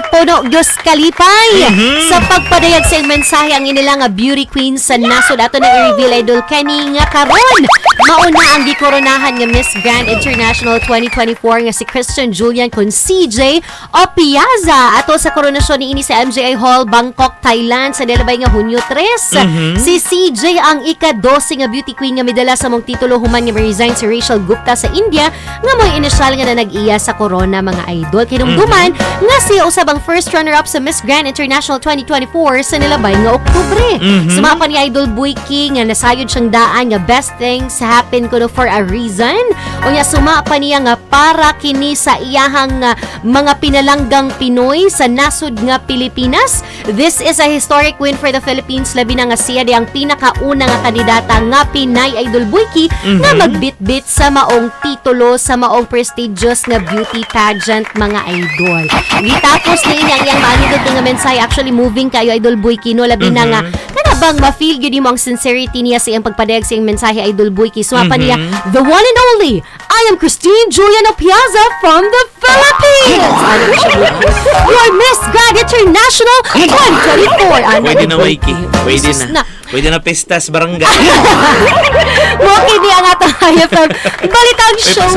Puno Diyos kalipay sa pagpadayag sa iyang mensahe ang inilang nga beauty queen sa nasod. Ato na i-reveal, Idol Kenny, nga karon mauna ang gikoronahan nga Miss Grand International 2024 nga si Christian Julian kon CJ Opiaza ato sa koronasyon niini sa MJI Hall, Bangkok, Thailand sa nilabay nga Hunyo 3. Si CJ ang ika-12 nga beauty queen nga midala sa mong titulo human nga resign si Rachel Gupta sa India nga mo'y inisyal nga nanag-iya sa corona, mga idol. Kinumduman nga siya usab ang first runner-up sa Miss Grand International 2024 sa nilabay nga Oktubre. Sumapa ni Idol Buiki nga nasayod siyang daan nga best things happen kuno for a reason. Unya sumapa niya nga para kini sa iyahang mga pinalanggang Pinoy sa nasod nga Pilipinas. This is a historic win for the Philippines, labi na nga siya di ang pinakauna nga kandidata nga Pinay, Idol Buiki, nga magbitbit sa maong titulo sa maong prestigious nga beauty pageant, mga idol. Gitapos ni niya ang iyang maanindot nga mensahe. Actually, moving kayo, Idol Buiki, no, labi na nga kana bang ma-feel gyud mo ang sincerity niya sa iyang pagpadayag sa iyang mensahe, Idol Buiki. Sumapa niya, "The one and only, I am Christine Julian Opiaza from the Philippines. Ano siya, Buiki? Your Miss Grand International 2024." Ano, Pwede na, Idol Waiki. Buiki? Pwede Sus na. Pwede na pistas barangay. Mo kini ang atong IFM Balitang Show.